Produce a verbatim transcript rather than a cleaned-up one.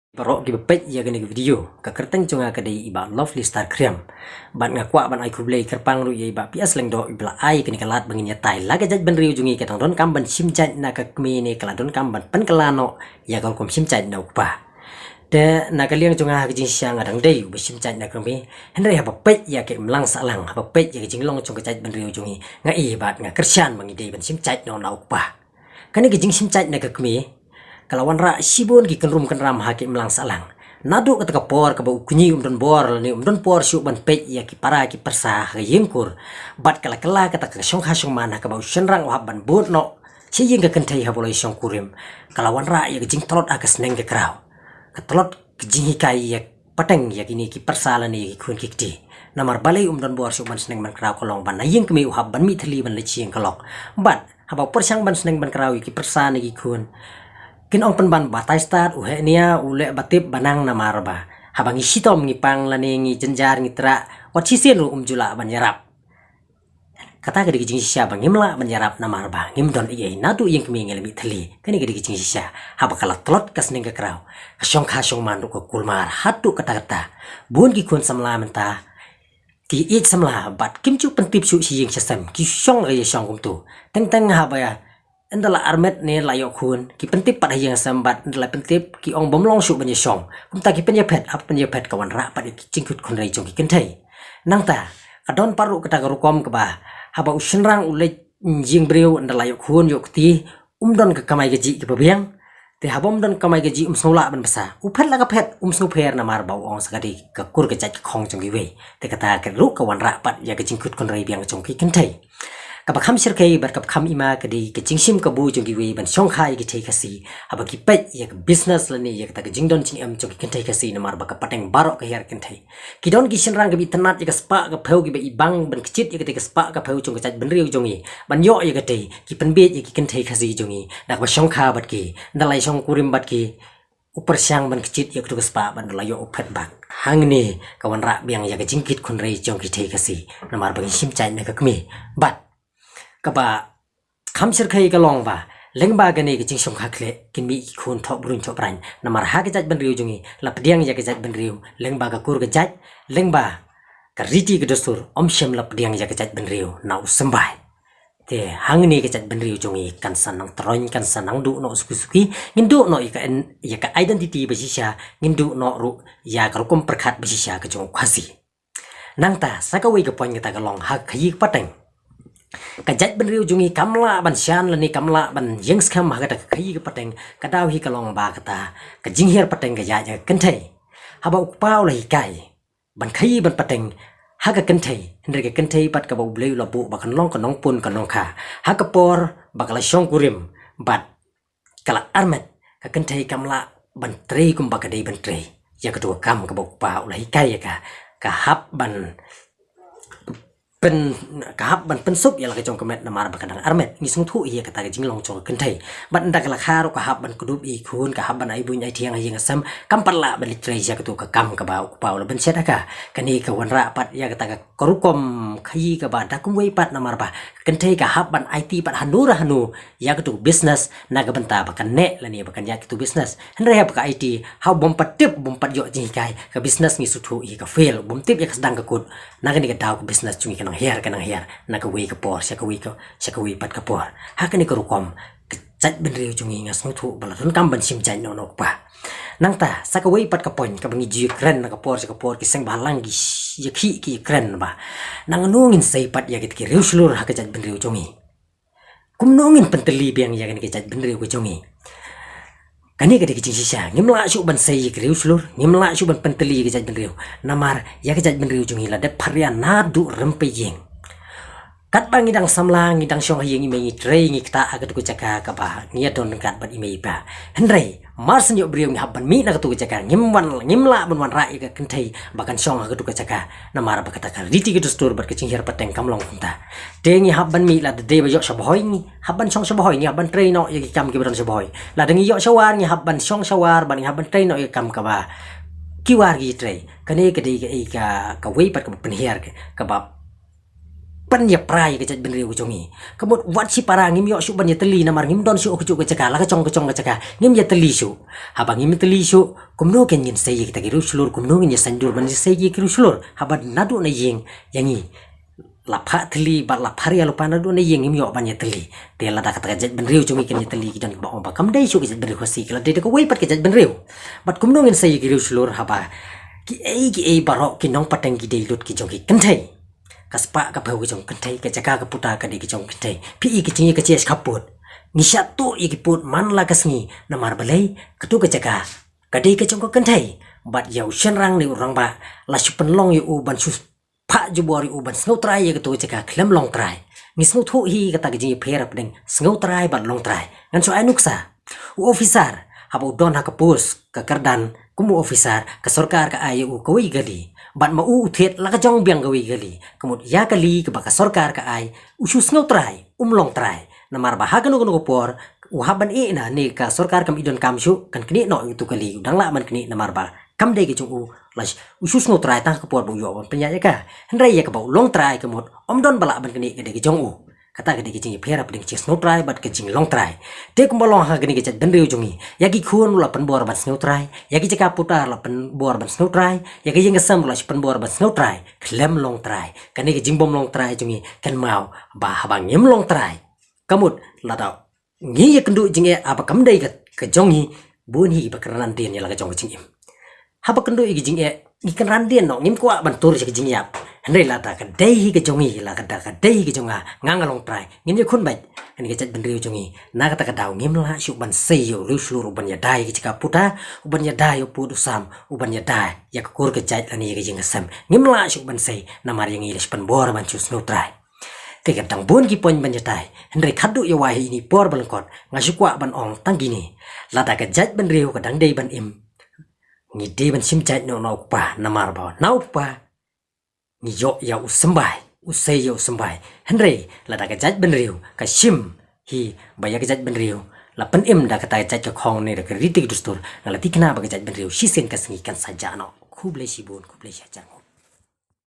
Baroh kiba peit ïa kane ka video, ka kyrteng jong nga ka dei i Bah Lovely Star Khriam. Bad nga kwah ban ai khublei kyrpang ruh ïa i Bah P S Lyngdoh iba la ai kane ka lad ba ngin ïatai la ka jaitbynriew jong ngi ka dang donkam ban shim jait na ka kmie ne ka la donkam ban pynkylla noh ïa ka rukom shim jait na u kpa. Te na ka liang jong nga ha ka jingshisha nga dang dei uba shim jait na ka kmie, hynrei haba peit ïa ka imlang sahlang, haba peit ïa ka jinglong jong ka jaitbynriew jong ngi, nga i bad nga kyrshan ba ngi dei ban shim jait noh na u kpa. Kane ka jingshim jait na ka kmie ka la wanrah shibun ki kynrum kynram ha ki imlang sahlang. Naduh kata ka por kaba u kñi um don bor lane um don por shuh ban peit ïa ki para ki pyrsa ha ka ïing kur, bad ka la kylla kata ka shongkha shongman ha kaba u shynrang u hap ban bud noh sha ïing ka kynthei haba u la ïashong kurim. Ka la wanrah ïa ka jingtlot ha ka sneng ka kraw, ka tlot ka jinghikai ïa pateng ïa kine ki pyrsa lane ïa ki khun ki kti. Namar balei um don bor shuh ban sneng ban kraw, ka long ba na ïing kmie u hap ban mih thylli ban leit sha ïing ka lok. Bad haba u pyrshang ban sneng ban kraw ïa ki pyrsa ne ki khun, kin ong pynban batai stad, u heh nia, u leh ba tip ba nang, namar ba haba ngi shitom ngi pang lane ngi jynjar ngi trah, wat shisien ruh um ju lah ban ïarap. Kata ka dei ka jingshisha ba ngim lah ban ïarap namar ba ngim don ei ei, naduh ïing kmie ngi la mih thylli. Kane ka dei ka jingshisha. Haba ka la tlot ka sneng ka kraw, ka shongkha shongman ruh ka kulmar haduh katta katta. Bun ki khun samla mynta ki ïeit samla bad kim ju pyntip shuh sha ïing sha sem, ki shong ha ka ïashong kumta. Teng teng haba ynda la armet ne la ïoh khun, ki pyntip pat ha ïing sem, bad ynda la pyntip ki ong bym long shuh ban ïashong. Kumta ki pynïaphet, haba pynïaphet ka wanrah pat ïa ki jingkit khunrei jong ki kynthei. Nangta ka don pat ruh kata ka rukom kaba haba u shynrang u leit ïing briew, ynda la ïoh khun ïoh kti, um don ka kamai kajih kaba biang. Te haba um don kamai kajih um sngew lah ban bsa. U phet la ka phet, um sngew pher namar ba u ong sa ka dei ka kur ka jait ka khong jong kiwei. Te kata ka ruh ka wanrah pat ïa ka jingkit khunrei biang jong ki kynthei. Kaba kham shyrkhei bad kaba kham ima ka dei ka jingshim kabu jong kiwei ban shongkha ïa ki thei Khasi. Haba ki peit ïa ka business lane ïa kata ka jingdon jingem jong ki kynthei Khasi, namar ba ka pateng baroh ka hiar kynthei. Ki don ki shynrang kiba itynnad ïa ka spah ka phew, kiba ibang ban kjit ïa kata ka spah ka phew jong ka jaitbynriew jong ngi ban ïoh ïa kata, ki pynbiej ïa ki kynthei Khasi jong ngi da kaba shongkha bad ki, da la ïashong kurim bad ki. U pyrshang ban kjit ïa kata ka spah bad da la ïoh u phet bak. Hangne ka wanrah biang ïa ka jingkit khunrei jong ki thei Khasi, namar ba ngi shim jait na ka kmie. Bad kaba kham shyrkhei ka long ba lyngba kane ka jingshongkha khleh kin mih ki khun thoh brun thoh brain, namar ha ka jaitbynriew jong ngi la pdiang ïa ka jaitbynriew lyngba ka kur ka jait, lyngba ka riti ka dustur, ym shym la pdiang ïa ka jaitbynriew na u symbai. Te hangne ka jaitbynriew jong ngi kan sa nang troiñ, kan sa nang duh noh suki suki, ngin duh noh ïa ka en-, ïa ka identity ba shisha, ngin duh noh ruh ïa ka rukom pyrkhat ba shisha ka jong u Khasi. Nangta sa kawei ka point kata ka long ha ka khaïi ka pateng. Ka jaitbynriew jong ngi kam lah ban shan lane kam lah ban ïeng skhem ha kata ka khaïi ka pateng, ka daw hi ka long ba kata ka jinghiar pateng ka ïaid ha ka kynthei. Haba u kpa u la hikai ban khaïi ban pateng ha ka kynthei, hynrei ka kynthei pat kaba U Blei u la buh ba kan long ka nongpun ka nongkha. Ha ka por ba ka la shong kurim bad ka la armet, ka kynthei kam lah ban trei kumba ka dei ban trei ïa katu ka kam kaba u kpa u la hikai ïa ka. Ka hap ban pyn, ka hap ban pynsuk ïa la ka jong ka met namar ba ka dang armet. Ngi sngewthuh ïa kata ka jinglong jong ka kynthei. Bad ynda ka la kha ruh ka hap ban kdup ïa ki khun, ka hap ban ai buiñ ai thiang ha ïing ha sem, kam pat lah ban leit trei ïa katu ka kam kaba u kpa u la pynshet ha ka. Kane ka wanrah pat ïa kata ka rukom khaïi kaba da kumwei pat namar ba ka kynthei ka hap ban aiti pat hano re hano ïa katu business na ka bynta ba kan neh lane ba kan ïaid katu business. Hynrei haba ka aiti, haba bym pat tip, bym pat ïoh jinghikai, ka business ngi sngewthuh hi ka fail, bym tip ïa ka sdang ka kut. Na kane ka daw ka business jong ngi ka nang hiar, ka nang hiar na kawei ka por sha kawei ka, sha kawei pat ka por. Ha kane ka rukom ka jaitbynriew jong ngi nga sngewthuh ba la donkam ban shim jait noh na u kpa. Nangta sa kawei pat ka point kaba ngi ju ïakren na ka por sha ka por, ki seng bhalang ki sh-, ïakhih ki ïakren ba nangno ngin sei pat ïa kita ki riewshlur ha ka jaitbynriew jong ngi. Kumno ngin pyntylli biang ïa kane ka jaitbynriew ka jong ngi? Kane ka dei ka jingshisha, ngim lah shuh ban sei ïa ki riewshlur, ngim lah shuh ban pyntylli ïa ka jaitbynriew. Namar ïa ka jaitbynriew jong ngi la dep pharia naduh rympei ïing. Katba ngi dang samla, ngi dang shong ha ïing i mei, ngi trei, ngi ktah ha katu ka jaka kaba ngi ïadon ryngkat bad i mei i pa. Hynrei mar shen ïoh briew ngi hap ban mih na katu ka jaka, ngim wan, ngim lah ban wanrah ïa ka kynthei ba kan shong ha katu ka jaka. Namar ba kata ka riti ka dustur bad ka jinghiar pateng kam long kumta. Te ngi hap ban mih, lada dei ba ïoh sha Bhoi ngi hap ban shong sha Bhoi, ngi hap ban trei noh ïa ki kam kiba don sha Bhoi. Lada ngi ïoh sha War ngi hap ban shong sha War bad ngi hap ban trei noh ïa ki kam kaba ki War ki trei. Kane ka dei ka, ka, kawei pat kaba pynhiar ka, kaba ban ïa pra ïa ka jaitbynriew ka jong ngi. Ka mut wat shi para ngim ïoh shuh ban ïa tylli namar ngim don shuh ka juh ka jaka la ka jong ka jong ka jaka. Ngim ïa tylli shuh. Haba ngim ïa tylli shuh, kumno kan ngin sei ïa kita ki riewshlur, kumno ngin ïa saiñdur ban ïa sei ïa ki riewshlur. Haba naduh na ïing ïa ngi la phah tylli bad la phah ria lypa naduh na ïing ngim ïoh ban ïa tylli. Te lada kata ka jaitbynriew jong ngi kan ïa tylli ki don kiba ong ba kam dei shuh ka jaitbynriew Khasi ka la dei da kawei pat ka jaitbynriew. Bad kumno ngin sei ïa ki riewshlur haba kiei kiei baroh ki nongpateng ki dei lut ki jong ki kynthei. Ka spah ka phew ka jong kynthei, ka jaka ka puta ka dei ka jong kynthei. Phi i ka jingïakajia shkaput. Ngi shah tuh ïa ki pud man la ka sngi namar balei katu ka jaka ka dei ka jong ka kynthei. Bad ïa u shynrang ne u rangbah la shu pynlong ïa u ban shu phah jubor ïa u ban sngewtrai ïa katu ka jaka khlem long trai. Ngi sngewthuh hi kata ka jingïapher hapdeng sngewtrai bad long trai. Ngan shu ai nuksa. U officer haba u don ha ka post ka kyrdan kum u officer, ka sorkar ka ai ïa u kawei ka kali. Bad ma u u thied la ka jong biang kawei ka kali. Ka mut ïa ka kali kaba ka sorkar ka ai u shu sngewtrai, um long trai. Namar ba ha kano kano ka por u hap ban ïeh na ne ka sorkar kam i donkam shuh kan knieh noh ïa utu u kali, u dang lah ban knieh namar ba kam dei ka jong u. La u shu sngewtrai tang ha ka por ba u ïoh ban pynïaid ïa ka. Hynrei ïa kaba u long trai ka mut ym don ba lah ban knieh, ka dei ka jong u. Kata ka dei ka jingïapher hapdeng ka jingsngewtrai bad ka jinglong trai. Te kumba long ha kane ka jaitbynriew jong ngi, ïa ki khun ruh la pynbor ban sngewtrai, ïa ki jaka puta ruh la pynbor ban sngewtrai, ïa ka ïing ka sem ruh la shu pynbor ban sngewtrai khlem long trai. Kane ka jingbym long trai jong ngi kan maw ba haba ngim long trai. Ka mut lada ngi ïakynduh jingeh haba kam dei ka, ka jong ngi, bun hi ba kynran dien ïa la ka jong ka jingim. Haba kynduh ïa ka jingeh ngi kynran dien noh, ngim kwah ban tur sha ka jingïap. Hynrei lada ka dei hi ka jong ngi, lada ka dei hi ka jong nga, nga nga long trai, ngin ïakhun beit. Kane ka jaitbynriew jong ngi, na kata ka daw ngim lah shuh ban sei ïa u riewshlur uban ïada ïa ka jaka puta, uban ïada ïa u pud u sam, uban ïada ïa ka kur ka jait lane ïa ka ïing ka sem. Ngim lah shuh ban sei namar ïa ngi la shu pynbor ban shu sngewtrai. Te ka dang bun ki point ban ïatai, hynrei khatduh ïa wai ha ine i por ba lyngkot nga shu kwah ban ong tang kine. Lada ka jaitbynriew ka dang dei ban im, ngi dei ban shim jait noh na u kpa namar ba na u kpa ngi ïoh ïa u symbai, u sei ïa u symbai. Hynrei lada ka jaitbynriew ka shim hi ba ïa ka jaitbynriew la pynim da kata ka jait ka khong ne da ka riti ka dustur, nga la thikna ba ka jaitbynriew shisien ka sngi kan sa jah noh. Khublei shibun, khublei shihajar nguh.